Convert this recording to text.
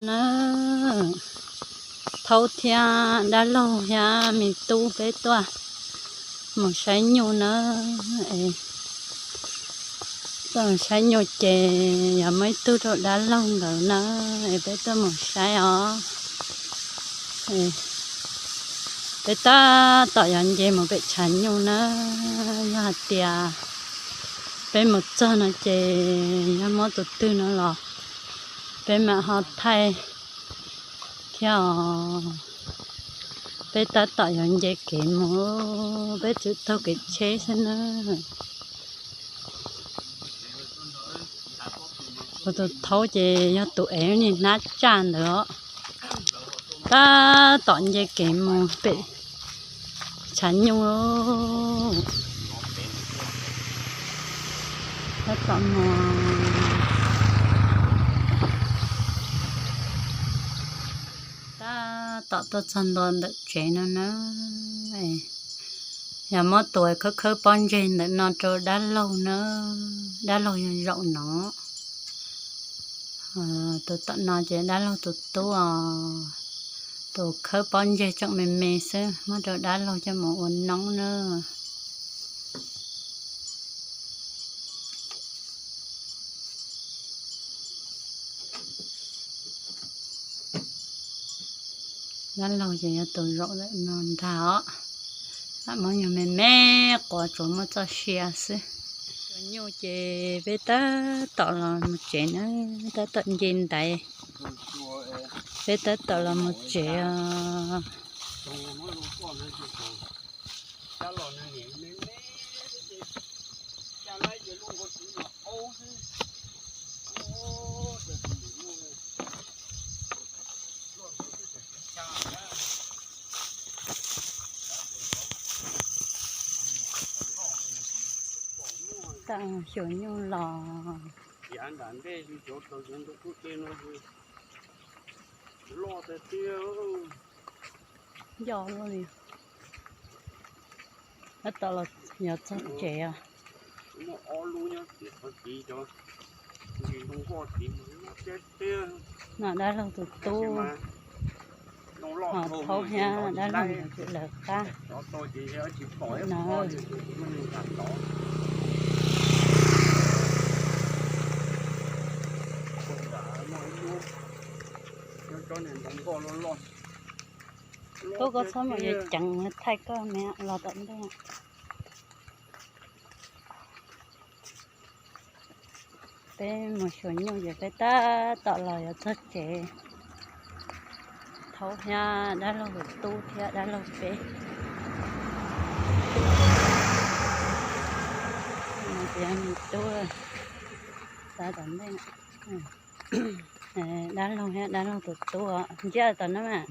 Na, Thaub thiab dab laug thiab me tub peb tuaj mus saib nyuj na. Tuaj saib nyuj ces yog muaj ib tug rau dab laug ntawd na, es peb tuaj mus saib os. Peb tab tom yuav nce mus pem tshav nyuj na, yog hais tias peb mus txog no ces yog muab tus twg no los peb mam ho thaij thiab os. Peb tab tom yuav nce kev mus, peb tsuas taug kev tsheb xwb na. Kuv tus thaub ces yog tus ev niag hnab tsaj ntawd os. Tab tom nce kev mus pem tshav nyuj. Tab tom mus, tab tom tuaj txog ntua ntawm tsev no na. Yog muab tus khawb khawb pob ntseg ntawm no rau dab laug na, dab laug yog zaum no. Tus tom no ces dab laug tus tub os. Tus khawb pob ntseg tseem me me xwb, muab rau dab laug coj mus ua noob na. Dab laug ces yog tus zaum lawm no ntag os. Lam muab nyuag me me quav tsuas muaj txoj sia xwb. Cov nyuj ces peb tab tom los mus tsev na, tab tom nce ntaiv. Peb tab tom los mus tsev os. Tau xyuas nyuj los. Yav nram ntej yus cov tau yus ntawm qub dej no yus loj tiag tiag. Nco luaj li. Tab tom los yog txog tsev os. Muaj ob lub nyob tim qhov tid cov ntsis zoo nkauj tid mas loj tiag tiag. No dab laug tus tub, ho thaub thiab dab laug ntawd tseem lawv qab no. Tub, koj txhob mus yuav ceev thaij koj me los tom ntej. Peb mus xyuas nyuj ces peb tab tom los yuav txog tsev. Thaub thiab dab laug tus tub thiab dab laug peb. Tias me tub, xav tom ntej. Dab laug thiab dab laug tus tub ntsia tom no mas.